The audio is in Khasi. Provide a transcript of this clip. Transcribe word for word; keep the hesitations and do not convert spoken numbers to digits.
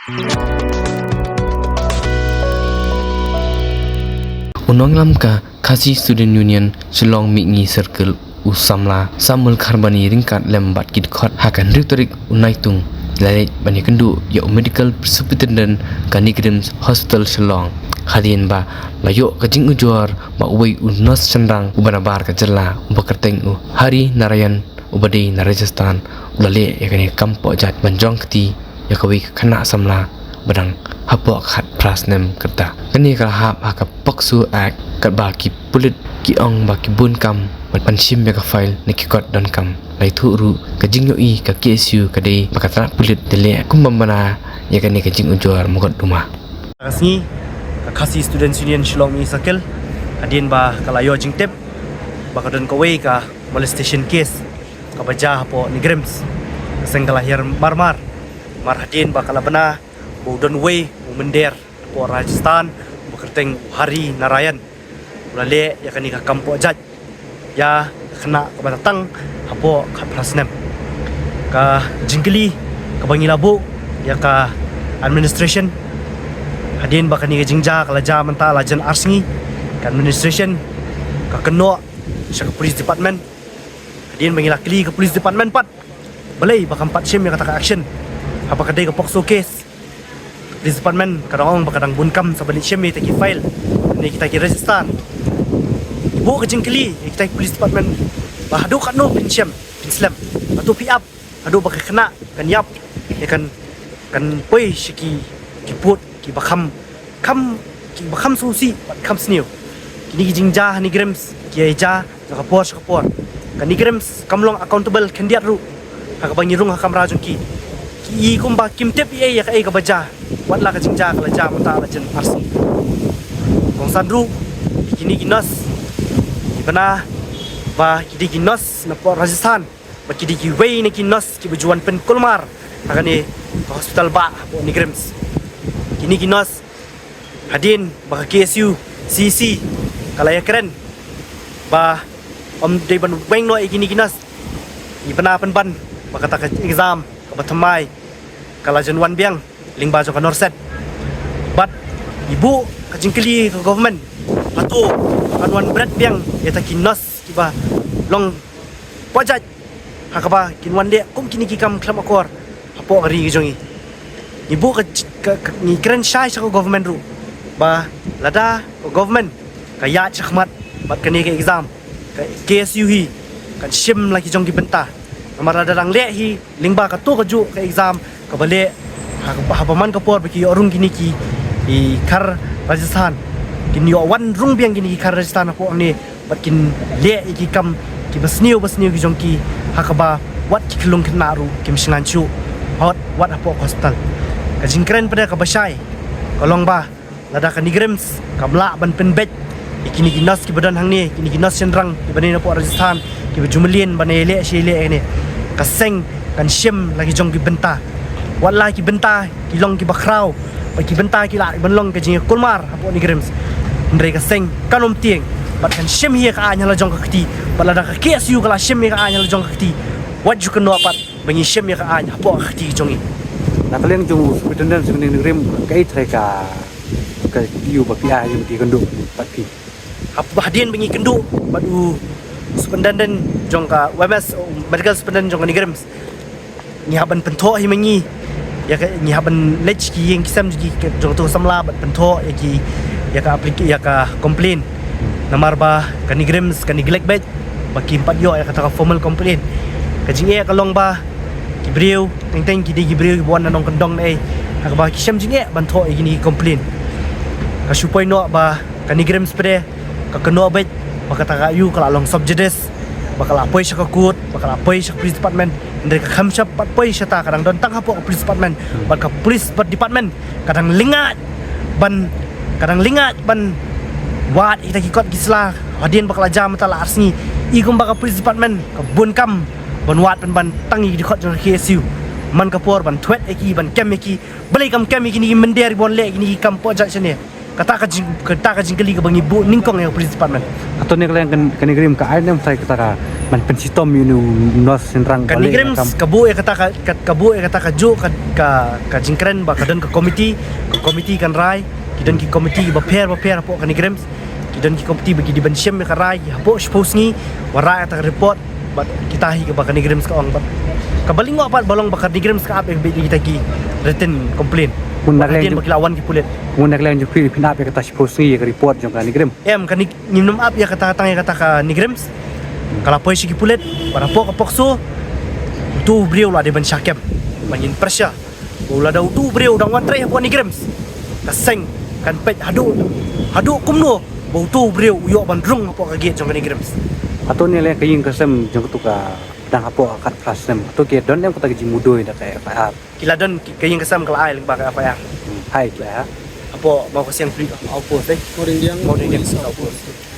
U nongïalam ka Khasi Student Union Shillong Mihngi Circle, u samla Samuel Kharbani, ryngkat lem bad ki dkhot ha ka hynriew tarik u Naitung, la leit ban ïakynduh ïa u Medical Superintendent ka NEIGRIHMS Hospital Shillong, hadien ba la ïoh ka jingujor ba uwei u nurse shynrang uba nabar ka jylla, uba kyrteng u Hari Narayan, uba dei na Rajasthan, u la leh ïa kane ka kam pohjait ban jong kti ïa kawei ka khynnah samla ba dang hapoh khatphra snem ka rta. Kane ka la hap ha ka POCSO Act, katba ki pulit ki ong ba ki bun kam ban shim ïa ka file na ki kot donkam. La ïathuh ruh ka jingïohi ka KSU ka dei ba ka tnad pulit te leh kum ban bna ïa kane ka jingujor mukotduma. Ka sngi, ka Khasi Students Union Shillong Mihngi Circle, hadien ba ka la ïoh jingtip ba ka don kawei ka molestation case kaba jia hapoh NEIGRIHMS, ka seng ka la hiar marmar. Mar hadien ba ka la bna ba u don uwei u mynder hapoh Rajasthan, uba kyrteng u Hari Narayan, u la leh ïa kane ka kam pohjait ïa ka khynnah kaba tang hapoh khatphra snem. Ka jingkylli kaba ngi la buh ïa ka administration, hadien ba kane ka jingjia ka la jia mynta la jan ar sngi, ka administration ka kynnoh sha ka police department. Hadien ba ngi la kylli ka police department pat, balei ba kam pat shim ïa kata ka action haba ka dei ka POCSO case. Police department ka dang ong ba ka dang bun kam sa ban leit shim ïa kita ki file ne kita ki register. Ngi buh ka jingkylli ïa kita ki police department ba haduh katno phin shim, phin slem, haduh phi ap haduh ba ka khynnah kan ïap, ïa kan, kan poi sha ki, ki pud kiba kham, kham, kiba kham sngewsih bad kham sniew. Kine ki jingjia ha NEIGRIHMS ki ïa jia na ka por sha ka por. Ka NEIGRIHMS kam long accountable khyndiat ruh ha kaba ngi rung ha kamra jong ki. Ki i kumba kim tip ei ei ïa kaei kaba jia, wat la ka jingjia ka la jia mynta la jan ar sngi. Kongsan ruh, ïa kine ki nurse, ki bna ba ki dei ki nurse na pdeng Rajasthan, ba ki dei kiwei na ki nurse kiba ju wan pynkulmar ha kane ka hospital ba hapoh NEIGRIHMS. Kine ki nurse, hadien ba ka KSU CEC ka la ïakren ba ym dei ban weng noh ïa kine ki nurse, ngi bna pynban ba kata ka exam kaba thymmai ka la jan wan biang lyngba jong ka NORCET. Bad ngi buh ka jingkylli ka government, hato kan wan bret biang ïa kita ki nurse kiba long pohjait ha kaba kin wan leh kum kine ki kam khlem akor hapoh ka ri ka jong ngi. Ngi buh ka, ka, ka, ngi kren shai sha ka government ruh ba lada ka government ka ïaid shakhmat bad kane ka exam, ka KSU hi kan shim la ki jong ki bynta. Namar lada dang leh hi lyngba kato kajuh ka exam kaba leh ha, haba man ka por ba ki ïoh rung kine ki, ki khar Rajasthan, kin ïoh wan rung biang kine ki khar Rajasthan hapoh hangne bad kin leh ïa ki kam kiba sniew ba sniew ki jong ki ha kaba wat ki khyllung khynnah ruh kim shngaiñ shuh, wat, wat hapoh ka hospital. Ka jingkren pat kaba shai ka long ba lada ka NEIGRIHMS kam lah ban pynbeit ïa kine ki nurse kiba don hangne, kine ki nurse shynrang kiba don hapoh Rajasthan kiba ju mlien ban ïaleh shi ïaleh hangne, ka seng kan shim la ki jong ki bynta. Wat la ki bynta ki long kiba khraw bad ki bynta ki lah ban long ka jingïakulmar hapoh NEIGRIHMS, hynrei ka seng kan ym tieng bad kan shim hi ïa ka aiñ ha la jong ka kti. Bad lada ka KSU ka la shim ïa ka aiñ ha la jong ka kti, wat ju kynnoh pat ba ngi shim ïa ka aiñ hapoh ka kti jong ngi. Na ka liang jong u superintendent jong ka NEIGRIHMS, kaei trai ka, ka ïoh ba phi ai ïa ki kynduh pat phi? Hap, hadien ba ngi kynduh bad u superintendent jong ka, u M S, u medical superintendent jong ka NEIGRIHMS, ngi hap ban pynthoh hi ma ngi ïa ka, ngi hap ban leit ki ïing ki sem ki, ki jong tu samla bad pynthoh ïa ki, ïa ka applic-, ïa ka complaint. Namar ba ka NEIGRIHMS ka neglect beit ba kim pat ïoh ïa kata ka formal complaint. Ka jingeh ka long ba ki briew teng teng ki dei ki briew kiba wan na nongkyndong ne ei, ha kaba ki shem jingeh ban thoh ïa kine ki complaint. Ka shu poi noh ba ka NEIGRIHMS pat ka kynnoh beit ba kata ka ïoh ka la long sub judice, ba ka la poi sha ka court, ba ka la poi sha ka police department. Hynrei ka kham shym pat poi shata, ka dang don tang hapoh ka police department. Bad ka police department ka dang lyngngoh ban, ka dang lyngngoh ban wad ïa kita ki kot ki sla hadien ba ka la jia mynta la ar sngi. I kumba ka police department ka bun kam ban wad pynban tang ïa ki dkhot jong ka KSU. Man ka por ban thwet ïa ki, ban kem ïa ki, balei kam kem ïa kine ki mynder kiba wan leh kine ki kam pohjait shane? Kata ka jing, kata ka jingkylli kaba ngi buh nyngkong ïa ka police department. Hato ne ka liang ka NEIGRIHMS ka ai ne em trai kata ka ban pynshitom ïa une u nurse shynrang? Ka NEIGRIHMS ka buh ïa kata ka, ka, ka buh ïa kata ka juh ka, ka, ka jingkren ba ka don ka committee, ka committee kan rai, ki don ki committee bapher bapher hapoh ka NEIGRIHMS, ki don ki committee ba ki dei ban shem ïa ka rai hapoh shiphew sngi, ba rai ïa kata ka report. Bad kita hi kaba ka NEIGRIHMS ka ong bad kaba lyngngoh pat ba long ba ka NEIGRIHMS ka ap ïa ka bit ïa kita ki written complaint. Kumno na ka liang jong, ba ki la wan ki pulit. Kumno na ka liang jong phi phin ap ïa kata shiphew sngi ïa ka report jong ka NEIGRIHMS? Em, ka NEIG, ngim nym ap ïa kata tang ïa kata ka NEIGRIHMS. Ka la poi sha ki pulit bad hapoh ka POCSO uto u briew la dei ban shah kem ba ngin pressure. Ba lada uto u briew u dang wan trei hapoh NEIGRIHMS, ka seng kan peit haduh, haduh kumno ba uto u briew u ïoh ban rung hapoh ka gate jong ka NEIGRIHMS. Hato ne leh ka ïing ka sem jong kato ka dang hapoh ka khatphra snem, hato ki don ne em kata ka jingmudui da ka FIR? Ki la don, ki, ka ïing ka sem ka la ai lyngba ka FIR. Hmm, hai ki la ha? Hapoh Mawkasiang Police Outpost, eh? Mawryngdiang Police Outpost.